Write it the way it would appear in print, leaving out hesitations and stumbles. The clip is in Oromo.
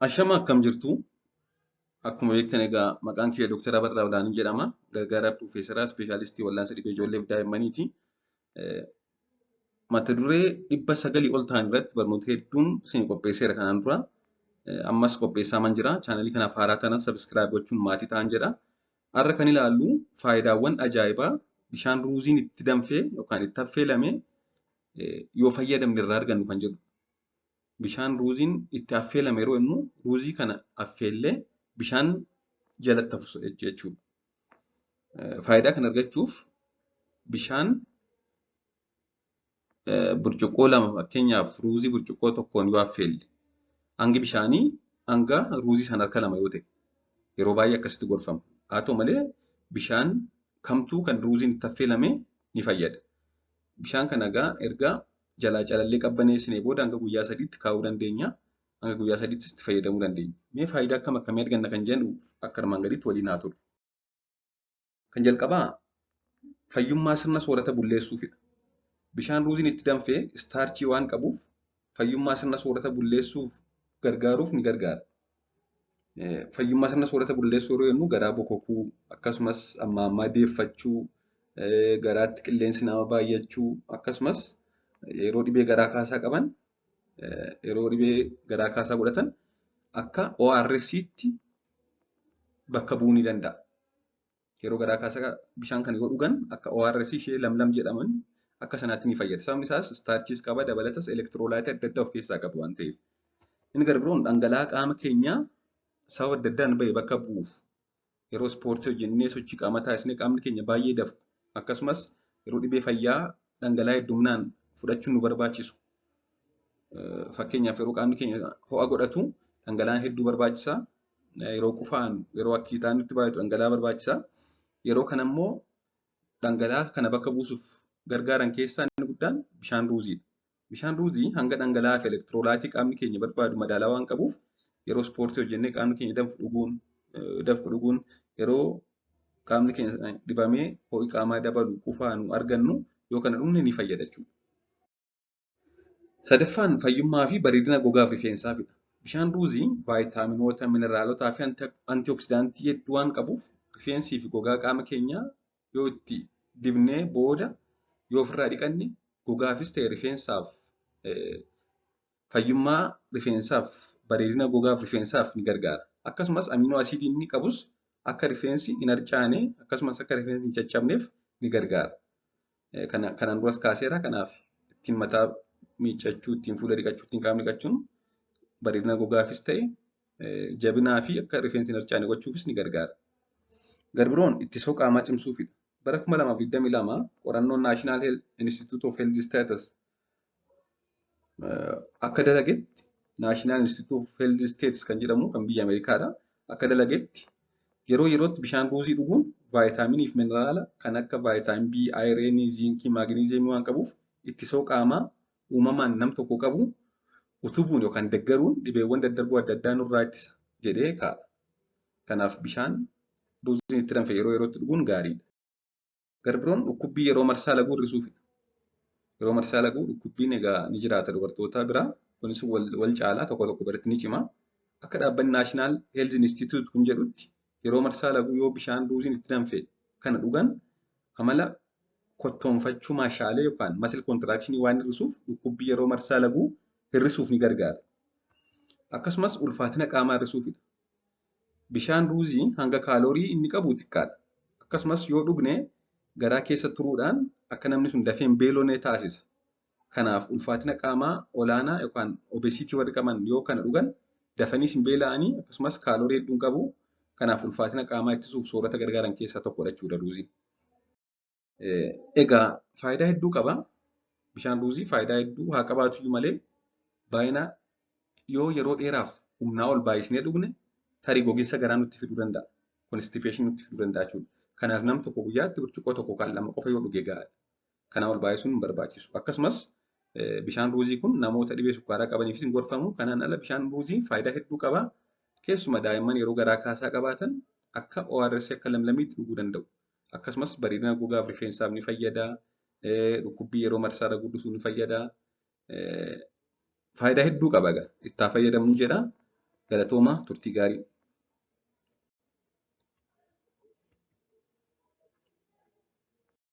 Ashama akkam jirtu? Akkuma beektan egaa maqaan kiyya Dr. Abarraa Olaanii jedhama. Gargaaraa Piroofeesaraa Ispeeshaalistii Wal'aansa Dhibee Ijoollee fi Daa'immaniiti. Mata duree 900 ol ta'an irratti barnoota hedduun isin qopheesseera kanaan dura. Ammas qopheessaaman jira. Chaanalii kanaaf haaraa taanaan subscribe gochuun maatii ta'an jedha. Har'a kan ilaallu faayidaawwan ajaa'ibaa bishaan ruuziin itti danfee yookaan itti affeelame yoo fayyadamne irraa argannu kan jedhu. Bishaan ruuziin itti affeelame yeroo jennu ruuzii kana affeellee bishaan jalatti hafu jechuudha. Faayidaa kana argachuuf bishaan burcuqqoo 2 fakkeenyaaf ruuzii burcuqqoo 1 yoo affeelle hangi bishaanii hanga ruuzii sana harka 2 yoo ta'e yeroo baay'ee akkasitti gorfama. Haa ta'u malee bishaan kamtuu kan ruuziin itti affeelame ni fayyada. Bishaan kana egaa erga jalaa calallee qabbaneessinee booda hanga guyyaa 3tti kaa'uu dandeenya. Hanga guyyaa 3ttis itti fayyadamuu dandeenya. Mee faayidaa akkam akkamii arganna kan jedhu akka armaan gadiitti waliin haa turru. Kan jalqabaa fayyummaa sirna soorata bulleessuufidha. Bishaan ruuziin itti danfee istaarchii waan qabuuf fayyummaa sirna soorata bulleessuuf gargaaruuf ni gargaara. Fayyummaa sirna soorata bulleessuu yeroo jennu garaa bokokuu akkasumas amma ammaa deeffachuu, garaatti qilleensi nama baay'achuu akkasumas yeroo dhibee garaa kaasaa qaban yeroo dhibee garaa kaasaa godhatan akka ORS'tti bakka bu'uu ni danda'a. Yeroo garaa kaasaa bishaan kana yoo dhugan akka ORS ishee lamlam jedhaman akka sanaatti ni fayyada. Sababni isaas istaarchiis qaba dabalatas elektiroolaayitii adda addaa of keessaa qaba waan ta'eef. Inni gara biroon dhangala'aa qaama keenyaa sababa adda addaan bahe bakka bu'uuf yeroo ispoortii hojjennee sochii qaamaa taasisnee qaamni keenya baay'ee dafqu akkasumas yeroo dhibee fayyaa dhangala'aa hedduminaan fudhachuun nu barbaachisu. Fakkeenyaaf yeroo qaamni keenya ho'a godhatu dhangala'aan hedduu barbaachisa. Yeroo qufaan yeroo akkiitaan nutti baay'atu dhangala'aa barbaachisa. Yeroo kana immoo dhangala'aa kana bakka buusuuf gargaaran keessaa inni guddaan bishaan ruuziidha. Bishaan ruuzii hanga dhangala'aa fi elektiroolaayitii qaamni keenya barbaadu madaalaa waan qabuuf yeroo ispoortii hojjennee qaamni keenya dafqu dhuguun yeroo qaamni keenya dhibamee ho'i qaamaa dabalu qufaa nu argannu yoo kana dhugne ni fayyada jechuudha. Sadaffaan fayyummaa fi bareedina gogaaf rifeensaafidha. Bishaan ruuzii vaayitaaminoota, mineraalotaa fi antioksidaantii hedduu waan qabuuf rifeensii fi gogaa qaama keenyaa yoo itti dibnee booda yoo ofirraa dhiqanne gogaafis ta'e rifeensaaf fayyummaa rifeensaaf bareedina gogaaf rifeensaaf ni gargaara. Akkasumas aminoo asiidii inni qabus akka rifeensi hin harcaane akkasumas akka rifeensi hin caccabneef ni gargaara. Kanaan duras kaaseera. Kanaaf ittiin mataa miiccachuu, ittiin fuula dhiqachuu, ittiin qaama dhiqachuun bareedina gogaafis ta'e jabinaa fi akka rifeensi hin harcaane gochuufis ni gargaara. Garbiroon ittisoo qaamaa cimsuufidha. Bara 2022 qorannoon National Institute of Health Status akka dalagetti National Institute of Health Status kan jedhamu kan biyya Ameerikaadha. Akka dalagetti yeroo yerootti bishaan ruuzii dhuguun vaayitaaminii fi mineraala kan akka vaayitaamin B, ayireenii, ziinkii, maagneeziyemii waan qabuuf ittisoo qaamaa uumamaan nam tokko qabu utubuun yookaan deeggaruun dhibeewwan daddarboo adda addaa nurraa ittisa jedhee kaa'a. Kanaaf bishaan ruuziin itti danfe yeroo yerootti dhuguun gaariidha. Garbiroon dhukkubbii yeroo marsaa laguu hir'isuufidha. Yeroo marsaa laguu dhukkubbiin egaa ni jiraata dubartoota bira. Kunis wal caalaa tokko tokko biratti ni cima. Akka dhaabbanni National Health Institute kun jedhutti yeroo marsaa laguu yoo bishaan ruuziin itti danfe kana dhugan amala kottoonfachuu maashaalee yookaan muscle contraction waan hir'isuuf dhukkubbii yeroo marsaa laguu hir'isuuf ni gargaara. Akkasumas ulfaatina qaamaa hir'isuufidha. Bishaan ruuzii hanga kaaloorii inni qabu xiqqaadha. Akkasumas yoo dhugne garaa keessa turuudhaan akka namni sun dafee hin beelofne taasisa. Kanaaf ulfaatina qaamaa olaanaa yookaan obesiitii warri qaban yoo kana dhugan dafaniis hin beela'anii akkasumas kaaloorii hedduu hin qabu. Kanaaf ulfaatina qaamaa ittisuuf soorata gargaaran keessaa tokkodha jechuudha ruuziin. Egaa faayidaa hedduu qaba. Bishaan ruuzii faayidaa hedduu haa qabaatuyyuu malee baay'ina yoo yeroo dheeraaf humnaa ol baay'isnee dhugne tarii gogiinsa garaa nutti fiduu danda'a. Constipation nutti fiduu danda'a jechuudha. Kanaaf nam tokko guyyaatti burcuqqoo 1 yookaan 2 qofa yoo dhuge gahaadha. Kanaa ol baay'isuun hin barbaachisu. Akkasumas bishaan ruuzii kun namoota dhibee sukkaaraa qabaniifis hin gorfamu. Kanaan ala bishaan ruuzii faayidaa hedduu qaba. Keessumaa daa'imman yeroo garaa kaasaa qabaatan akka ORS akka lamlamiitti dhuguu danda'u. Akkasumas bareedina gogaaf rifeensaaf ni fayyada. Dhukkubbii yeroo marsaa laguu ni fayyada. Faayidaa hedduu qaba egaa. Itti haa fayyadamnu jedha. Galatoomaa, turtii gaarii.